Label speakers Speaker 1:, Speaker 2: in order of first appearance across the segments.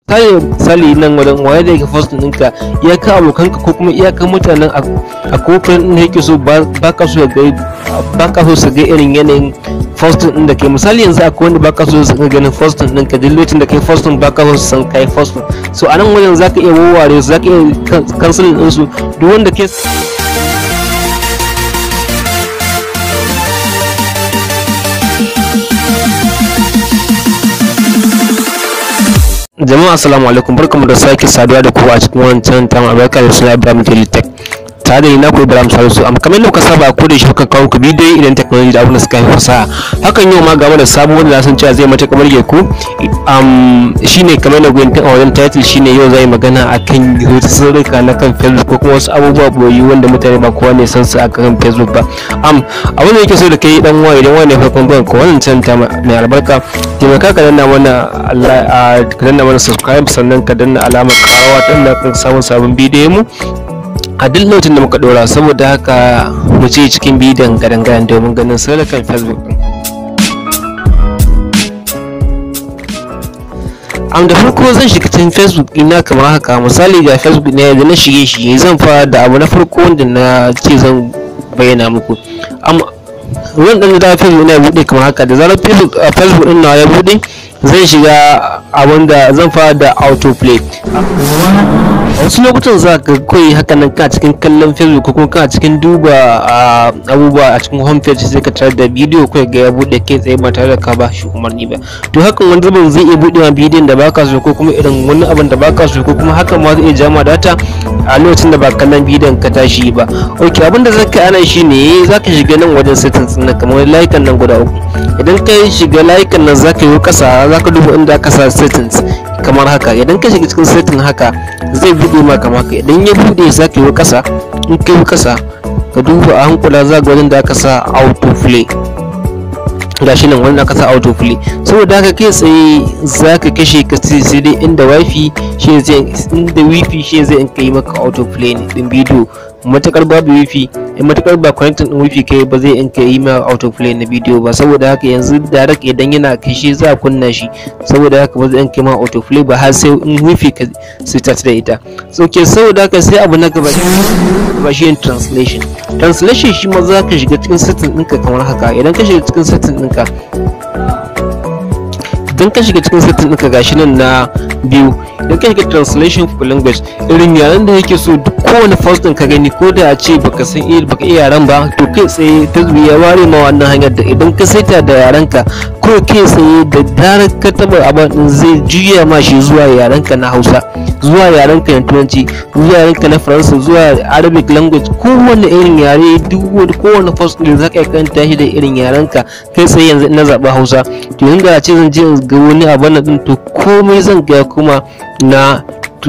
Speaker 1: Misali nan wajen waye da yake posting ɗinka, iyaka abokanka ko kuma iyaka mutanen a kofin ɗin da yake so ba ka so ga ba ka so su ga irin yanayin posting ɗin da kai. Misali yanzu akwai wanda ba ka so su ga ganin posting ɗinka, duk lokacin da kai posting ba ka so su san kai posting. So a nan wajen zaka iya wawware su, zaka iya canceling ɗinsu duk wanda ke. Jama'a, assalamu alaikum, barkamu da sake saduwa da ku a cikin wancan tam albarka da suna Ibrahim Daily Tech, tare da ni na ku Ibrahim Salisu. Amma kamar yadda kuka saba, ko da shi kuka kawo ku bidiyo idan technology da abin da suka fi fasaha. Hakan yau ma game da sabo wanda na san cewa zai mata kamar ku shine kamar da gwanin a wajen title, shine yau zai magana akan wasu sirrika na kan Facebook ko kuma wasu abubuwa boyi wanda mutane ba kowa ne san su akan Facebook ba. Abin da yake so da kai dan uwa, idan wani farkon zuwan ka wannan channel ta mai albarka, taimaka ka danna mana Allah, ka danna mana subscribe, sannan ka danna alamar karawa ta inda kan samun sabon bidiyon mu a duk lokacin da muka dora. Saboda haka mu je cikin bidiyon gadan-gadan domin ganin sirrikan Facebook din. Da farko zan shiga cikin Facebook ɗina kamar haka. Misali ga Facebook ɗina da na shige shi, zan fara da abu na farko wanda na ce zan bayyana muku. Ruwan ɗan da Facebook ɗina ya buɗe kamar haka. Da zarar Facebook ɗin na ya buɗe, zan shiga abin da zan fara da autoplay. Wasu lokutan za ka koyi haka nan kana cikin kallon Facebook ko kuma kana cikin duba abubuwa a cikin homepage, sai ka tarar da bidiyo kawai ga ya buɗe kai tsaye ba tare da ka ba shi umarni ba. To hakan wani zubin zai iya buɗe ma bidiyon da baka so ko kuma irin wani abin da baka so, ko kuma hakan ma zai iya jama data a lokacin da ba kallon bidiyon ka tashi ba. Ok, abin da zaka ana shine zaka shiga nan wajen settings ɗin kamar layukan nan guda uku. Idan ka shiga layukan nan, zaka yi kasa, zaka duba inda aka sa settings kamar haka. Idan ka shiga cikin setting haka, zai buɗe ma kamar haka. Idan ya buɗe, za ka yi kasa. In ka yi kasa, ka duba a hankula, za ga wajen da aka sa autoplay. Gashi nan wanda aka sa autoplay. Saboda haka kai tsaye za ka kashe, ka sai dai inda wifi shi zai inda wifi shi zai in kai maka autoplay din bidiyo. Matakar babu wifi, in matakar ba connecting din wifi kai ba, zai in kai yi ma autoplay na bidiyo ba. Saboda haka yanzu direct idan yana kashe za a kunna shi, saboda haka ba zai in kai ma autoplay ba har sai in wifi ka start da ita. So ke saboda haka sai abu na gaba ba shi translation. Translation shi ma za ka shiga cikin setting ɗinka kamar haka. Idan ka shiga cikin setting ɗinka, gashi nan na biyu. Idan ka shiga translation for language, irin yaren da yake so duk kowane post ɗin ka gani, ko da a ce baka san iya baka iya yaren ba, to kai tsaye Facebook ya ware ma wannan hanyar da idan ka saita da yaren ka ko kai tsaye da zarar ka taba abin din, zai juya ma shi zuwa yaren ka na Hausa, zuwa yaren ka na Turanci, zuwa yaren ka na Faransa, zuwa Arabic language, kowane irin yare. Duk kowane post ɗin zaka iya karanta shi da irin yaren ka kai tsaye. Yanzu na zaɓi Hausa, to yanzu da a ce zan je in ga wani abu na din, to komai zan ga kuma na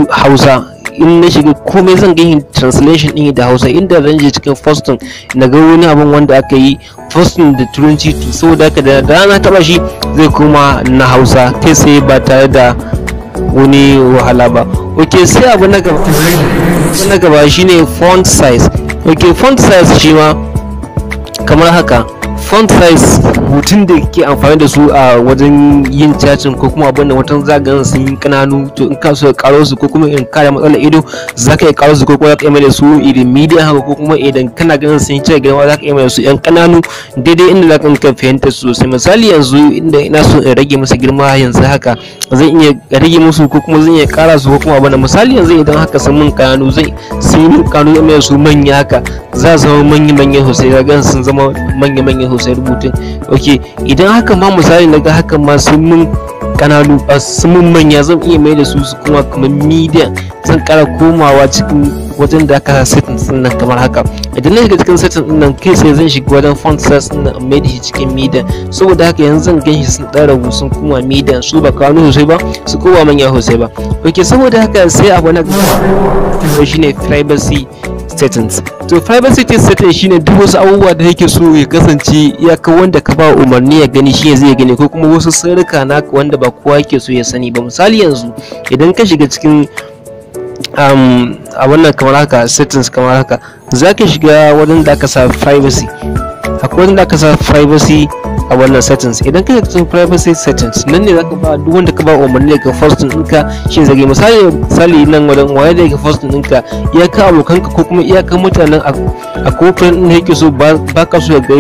Speaker 1: Hausa. In na shiga, komai zan ga translation din da Hausa. Inda zan je cikin posting na ga wani abun wanda aka yi posting da Turanci, to saboda haka da na taba shi zai koma na Hausa kai sai ba tare da wani wahala ba. Ok, sai abu na gaba shine font size. Ok, font size shi ma kamar haka. Font size, rubutun da ke amfani da su a wajen yin chatting ko kuma abin da watan zagayen sun yi kananu, to in ka so ka karo su ko kuma in kare matsalar ido, za ka iya karo su, ko kuma za ka iya mai da su irin medium haka, ko kuma idan kana ganin sun yi cire girma, za ka iya mai da su yan kananu daidai inda za ka ka fahimta su sosai. Misali yanzu inda ina so in rage musu girma yanzu haka, zan iya rage musu ko kuma zan iya kara su ko kuma abin da. Misali yanzu idan haka sun mun kananu, zai sun yi mun kananu, zan mai da su manya haka, za su zama manya manya sosai, ga sun zama manya manya sosai rubutun. Ok, idan haka ma misali na ga haka ma sun mun kananu, sun mun manya, zan iya mai da su su kuma kamar medium. Zan kara komawa cikin wajen da aka sa settings din nan kamar haka. Idan na shiga cikin settings din nan, kai sai zan shiga wajen font size din nan, mai da shi cikin medium. Saboda haka yanzu zan gan shi sun dan ragu, sun koma medium, su ba kanu sosai ba, su koma manya sosai ba. Ok, saboda haka sai abu na gaba shine privacy settings. To privacy settings shine duk wasu abubuwa da yake so ya kasance iyaka wanda ka ba umarni ya gani shi zai gani, ko kuma wasu sirrika naka wanda ba kowa yake so ya sani ba. Misali yanzu idan ka shiga cikin a wannan kamar haka, settings kamar haka, za ka shiga wajen da aka sa privacy. Akwai wajen da aka sa privacy A wannan settings, idan ka cikin privacy settings, nan ne zaka ba duk wanda ka ba umarni daga posting ɗinka shi zage. Misali, nan wajen waye da yake posting ɗinka, iyaka abokanka ko kuma iyaka mutanen a kofin ɗin da yake so ba ka so ga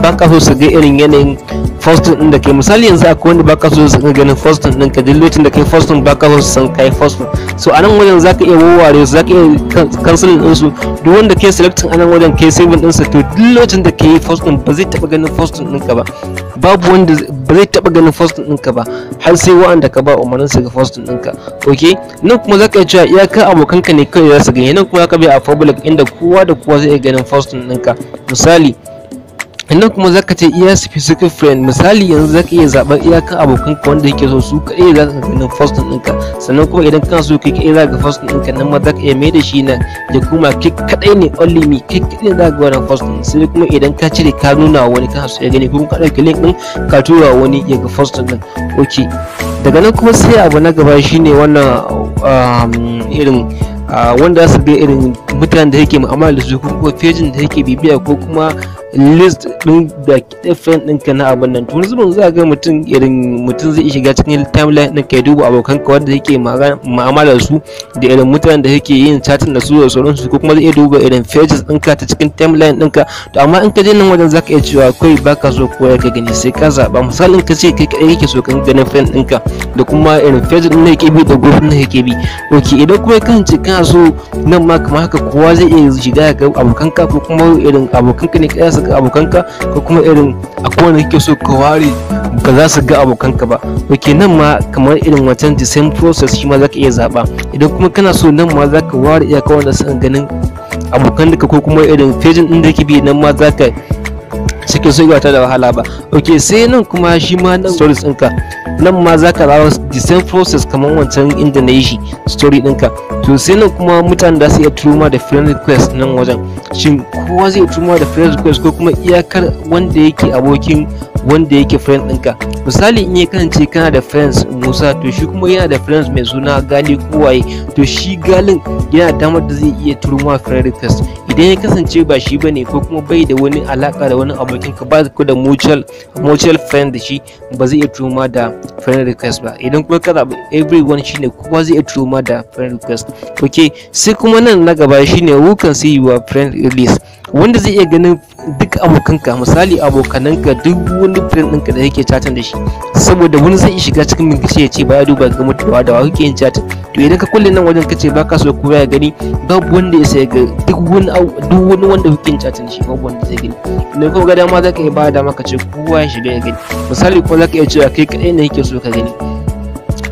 Speaker 1: ba ka so su ga irin yanayin posting ɗin da kai. Misali, yanzu akwai wanda ba ka so su ga ganin posting ɗinka, duk lokacin da kai posting ba ka so su san kai posting. So a nan wajen zaka iya wawware su, zaka iya canceling ɗinsu. Duk wanda kai selecting a nan wajen, kai saving ɗinsa, to duk lokacin da kai posting ba zai taɓa ganin posting ɗinka ba. Babu wanda ba zai taɓa ganin posting ɗinka ba har sai wa'anda ka ba umarnin su ga posting ɗinka. Ok, nan kuma zaka iya cewa iyaka abokanka ne kawai za su gani. Nan kuma zaka bi a public, inda kowa da kowa zai iya ganin posting ɗinka. Misali, nan kuma zaka ce iya specific friend. Misali, yanzu zaka iya zaɓar iyakan abokanka wanda yake so, su kaɗai za ka ganin posting ɗinka. Sannan kuma idan kana so kai kaɗai za ka posting ɗinka, nan ma zaka iya mai da shi nan ya kuma kai kaɗai ne, only me, kai kaɗai za ka ga wannan posting. Sai kuma idan ka cire ka nuna wa wani kana so ya gani, ko ka ɗauki link ɗin ka tura wa wani ya ga posting ɗin. Ok, daga nan kuma sai abu na gaba shine wannan irin wanda za su ga irin mutanen da yake mu'amala da su, ko kuma page da yake bibiya, ko kuma list din da friend ɗinka na abin nan. To, wani zubin za ga mutum irin mutum zai shiga cikin timeline ɗinka ya duba abokanka wanda yake mu'amala da su, da irin mutanen da yake yin chatting da su da sauransu, ko kuma zai iya duba irin pages ɗinka ta cikin timeline ɗinka. To, amma in ka je nan wajen, zaka iya cewa kai baka so kowa ka gani, sai ka zaɓa. Misali, in ka ce kai kaɗai kake so ka ganin friend ɗinka da kuma irin page ɗin da yake bi da group ɗin da yake bi. Ok, idan kuma ya kasance kana so nan ma kamar haka, kowa zai iya shiga ya ga abokanka, ko kuma irin abokanka ne kaɗai su ga abokanka, ko kuma irin akwai wanda kake so ka ware ba za su ga abokanka ba. Ok, nan ma kamar irin wancan, the same process, shi ma zaka iya zaɓa. Idan kuma kana so, nan ma zaka ware iyaka wanda suka ganin abokan ka ko kuma irin page ɗin da yake bi, nan ma zaka cikin sauƙi ba tare da wahala ba. Ok, sai nan kuma shi ma nan stories ɗinka, nan ma za ka zaɓa the same process kamar wancan inda na yi shi story ɗinka. To, sai nan kuma mutane da su iya turo ma da friend request. Nan wajen, shin kowa zai turo ma da friend request ko kuma iyakar wanda yake abokin wanda yake friend ɗinka? Misali, in ya kasance kana da friends Musa, to shi kuma yana da friends mai suna Gali ko waye, to shi Galin yana damar da zai iya turo ma friend request. Idan ya kasance ba shi bane, ko kuma bai da wani alaka da wani abokin ka, ba ku da mutual friend da shi, ba zai iya turo ma da friend request ba. Idan kuma ka zaɓi everyone, shine kowa zai iya turo ma da friend request. Ok, sai kuma nan na gaba shine who can see your friend list, wanda zai iya ganin duk abokanka. Misali, abokananka, duk wani friend ɗinka da yake chatting da shi, saboda wani zai iya shiga cikin bincike ya ce ba ya duba ga mutuwa da wa kake yin chatting. To, idan ka kulle nan wajen, kace baka so kowa ya gani, babu wanda ya sai ga duk wani wanda kuke yin chatting da shi, babu wanda zai gani. Idan kuma ga dama, zaka iya ba dama ka ce kowa ya shiga ya gani. Misali, kuma zaka iya cewa kai kaɗai ne yake so ka gani.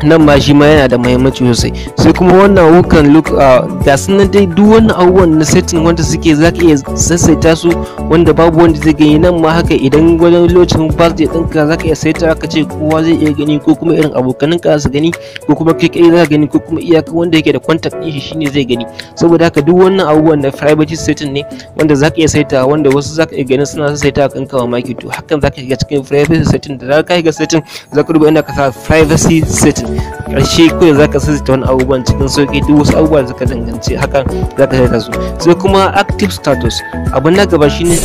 Speaker 1: Nan ma shi ma yana da muhimmanci sosai. Sai kuma wannan who can look, ga su nan dai, duk wannan abubuwan na setting wanda suke zaka iya sassaita su wanda babu wanda zai gani. Nan ma haka, idan wajen lokacin birthday ɗinka, zaka iya saita ka ce kowa zai iya gani, ko kuma irin abokaninka su gani, ko kuma kai kai za ka gani, ko kuma iyaka wanda yake da contact ɗin shi shine zai gani. Saboda haka duk wannan abubuwan na privacy setting ne wanda zaka iya saita, wanda wasu zaka iya ganin suna saita kan kawo maki. To, hakan zaka shiga cikin privacy setting. Da zaka shiga setting, zaka duba inda ka sa privacy setting. Karshe kawai zaka saita wani abubuwan cikin sauki, duk wasu abubuwa da suka danganci hakan zaka saita su. Sai kuma active status. Abu na gaba shine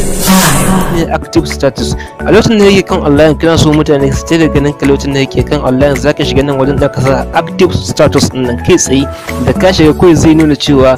Speaker 1: active status. A lokacin da yake kan online, kana so mutane su ce da ganin ka lokacin da yake kan online, zaka shiga nan wajen da ka sa active status din nan. Kai tsaye da ka shiga, kawai zai nuna cewa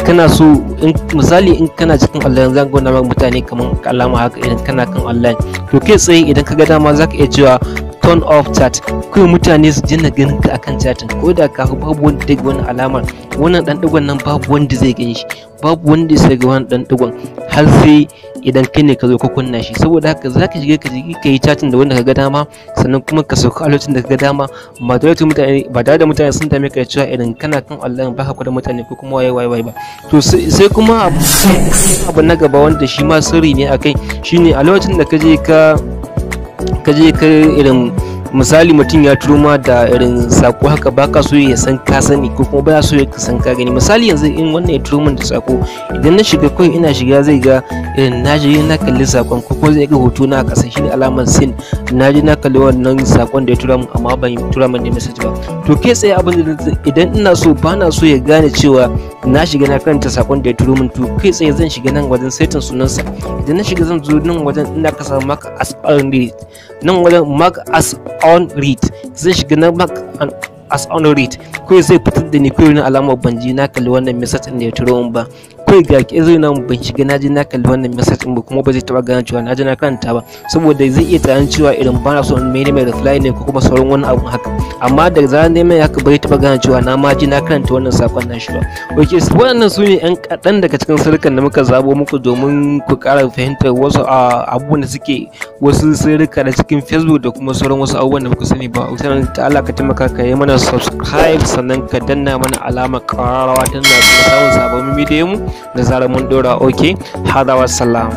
Speaker 1: kana so in misali in kana cikin online, zan gwada maka mutane kamar alama haka idan kana kan online. To, kai tsaye idan ka ga dama, zaka iya cewa turn off chat, kawai mutane su daina ganin ka akan chatting ko da ka babu wanda zai ga wani alamar wannan dan digon nan, babu wanda zai gani shi, babu wanda zai ga wannan dan digon har sai idan kai ne ka zo ka kunna shi. Saboda haka zaka shiga ka je ka yi chatting da wanda ka ga dama, sannan kuma ka sauka a lokacin da ka ga dama, ba tare da mutane sun dame ka da cewa idan kana kan online baka kula mutane ko kuma waye waye waye ba. To, sai kuma abu na gaba wanda shi ma sirri ne akai, shine a lokacin da ka je ka irin misali mutum ya turo ma da irin sako haka, baka so ya san ka sani ko kuma baya so ya san ka gani. Misali, yanzu in wannan ya turo min da sako, idan na shiga, kawai ina shiga zai ga irin na je na kalli sakon, ko kuma zai ga hoto na a ƙasa, shine alamar seen, na je na kalli wannan sakon da ya tura min, amma ban tura min da message ba. To kai tsaye abin da idan ina so ba na so ya gane cewa na shiga na karanta sakon da ya turo min, to kai tsaye zan shiga nan wajen setting sunansa. Idan na shiga, zan zo nan wajen ina ka samu mark as unread, nan wajen mark as unread. Zan shiga na mark as unread, kawai zai fitar da ni kawai na alamar ban je na kalli wannan message ɗin da ya turo min ba. Kawai ga ki zai nan, ban shiga na je na kalli wannan message ɗin ba, kuma ba zai taɓa gane cewa na je na karanta ba, saboda zai iya tunanin cewa irin ba na so in mai mai reply ne ko kuma sauran wani abu haka. Amma da zarar na mai haka, bai taɓa gane cewa na ma je na karanta wannan sakon nashi ba. Ok, waɗannan su ne 'yan kaɗan daga cikin sirrikan da muka zabo muku domin ku ƙara fahimtar wasu abubuwan da suke wasu sirrika da cikin Facebook da kuma sauran wasu abubuwan da muka sani ba. Sannan ta Allah ka taimaka ka yi mana subscribe, sannan ka danna mana alamar ƙararrawa tana samun sababbin bidiyon mu da zarar mun ɗora. Ok, hada, wassalam.